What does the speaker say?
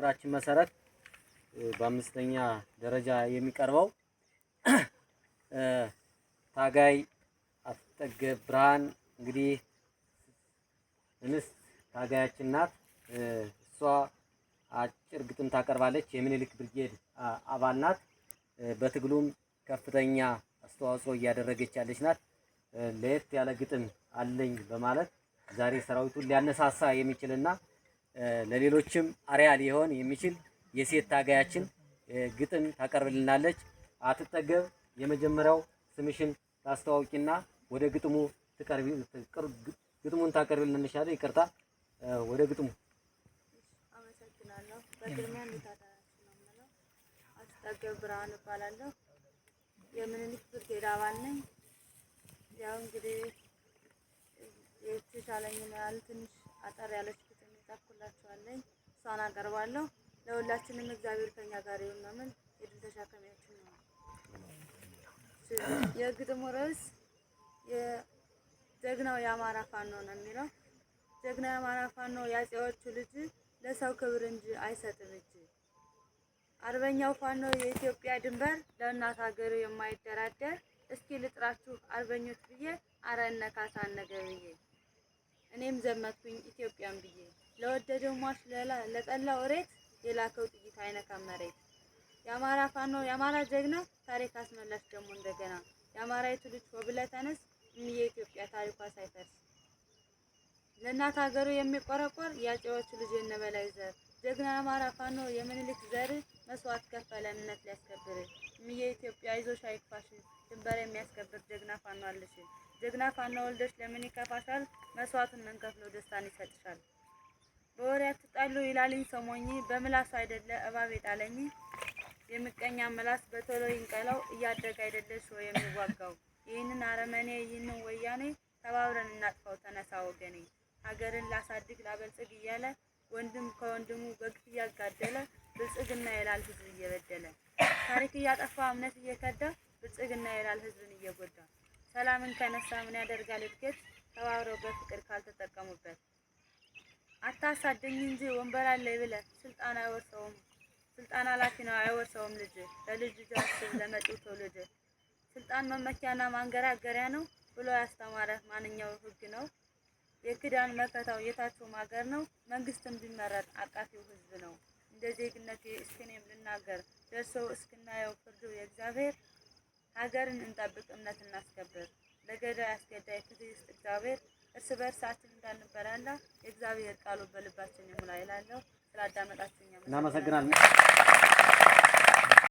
ግብራችን መሰረት በአምስተኛ ደረጃ የሚቀርበው ታጋይ አትጠገብ ብርሃን እንግዲህ እንስት ታጋያችን ናት። እሷ አጭር ግጥም ታቀርባለች። የምኒልክ ብርጌድ አባል ናት። በትግሉም ከፍተኛ አስተዋጽኦ እያደረገች ያለች ናት። ለየት ያለ ግጥም አለኝ በማለት ዛሬ ሰራዊቱን ሊያነሳሳ የሚችልና ለሌሎችም አርያ ሊሆን የሚችል የሴት ታጋያችን ግጥም ታቀርብልናለች። አትጠገብ የመጀመሪያው ስምሽን ታስተዋውቂና ወደ ግጥሙ ትቀርቢ ግጥሙን ታቀርቢልናለሽ። ይቅርታ፣ ወደ ግጥሙ። አመሰግናለሁ። በቅድሚያ እንዴት አደራችሁ ነው የምለው። አትጠገብ ብርሃን እባላለሁ። የምኒልክ ብርጌድ አባል ነኝ። ያው እንግዲህ የተቻለኝን ያህል ትንሽ አጠር ያለች ግጥም የጻፍኩላችኋለኝ፣ እሷን አቀርባለሁ። ለሁላችንም እግዚአብሔር ከኛ ጋር ይሁን ነው የምል። የድል ተሻካሚያችን ነው። የግጥሙ ርዕስ የጀግናው የአማራ ፋኖ ነው የሚለው። ጀግናው የአማራ ፋኖ የአፄዎቹ ልጅ ለሰው ክብር እንጂ አይሰጥም እጅ። አርበኛው ፋኖ የኢትዮጵያ ድንበር ለእናት ሀገሩ የማይደራደር፣ እስኪ ልጥራችሁ አርበኞች ብዬ፣ አረ እነ ካሳ እነ ገብርዬ፣ እኔም ዘመትኩኝ ኢትዮጵያን ብዬ፣ ለወደደው ሟች ለጠላው እሬት፣ የላከው ጥይት አይነካም መሬት። የአማራ ፋኖ የአማራ ጀግና ታሪክ አስመላሽ ደግሞ እንደገና፣ የአማራይቱ ልጅ ሆ ብለህ ተነስ፣ እምዬ ኢትዮጵያ ታሪኳ ሳይፈርስ። ለእናት ሀገሩ የሚቆረቆር የአፄዎቹ ልጅ የነበላይ ዘር፣ ጀግና የአማራ ፋኖ የምኒልክ ዘር መስዋዕት ከፈለ እምነት ሊያስከብር። እምዬ ኢትዮጵያ አይዞሽ አይክፋሽ፣ ድንበር የሚያስከብር ጀግና ፋኖ አለሽ። ጀግና ፋኖ ወልደሽ ለምን ይከፋሻል? መስዋዕቱን መንከፍሎ ደስታን ይሰጥሻል። በወሬ አትጣሉ ይላልኝ ሰሞኝ፣ በምላሱ አይደለ እባብ የጣለኝ። የምቀኛ ምላስ በቶሎ ይንቀለው፣ እያደገ አይደለ ሾህ የሚዋጋው። ይህንን አረመኔ ይህንን ወያኔ ተባብረን እናጥፋው ተነሳ ወገኔ። ሀገርን ላሳድግ ላበልጽግ እያለ ወንድም ከወንድሙ በግፍ እያጋደለ ብልጽግና ይላል ህዝብ እየበደለ፣ ታሪክ እያጠፋ እምነት እየከዳ ብልጽግና ይላል ህዝብን እየጎዳ። ሰላምን ከነሳ ምን ያደርጋል እድገት፣ ተባብረው በፍቅር ካልተጠቀሙበት። አታሳደኝ እንጂ ወንበር አለኝ ብለህ ስልጣን አይወርሰውም፣ ስልጣን ኃላፊ ነው አይወርሰውም ልጅ። ለልጅ ልጅ አስብ ለመጪው ትውልድ። ስልጣን መመኪያና ማንገራገሪያ ነው ብሎ ያስተማረ ማንኛው ህግ ነው? የክዳን መከታው የታችሁም ሀገር ነው። መንግስትም ቢመረጥ አቃፊው ህዝብ ነው። እንደ ዜግነቴ እስኪ እኔም ልናገር፣ ደርሶ እስክናየው ፍርዱ የእግዚአብሔር። ሀገርን እንጠብቅ እምነት እናስከብር። ለገዳይ አስገዳይ ፍትህ ይስጥ እግዚአብሔር። እርስ በእርሳችን እንዳንበላላ የእግዚአብሔር ቃሉ በልባችን ይሙላ ይላለሁ። ስላዳመጣችሁኝ እናመሰግናለን።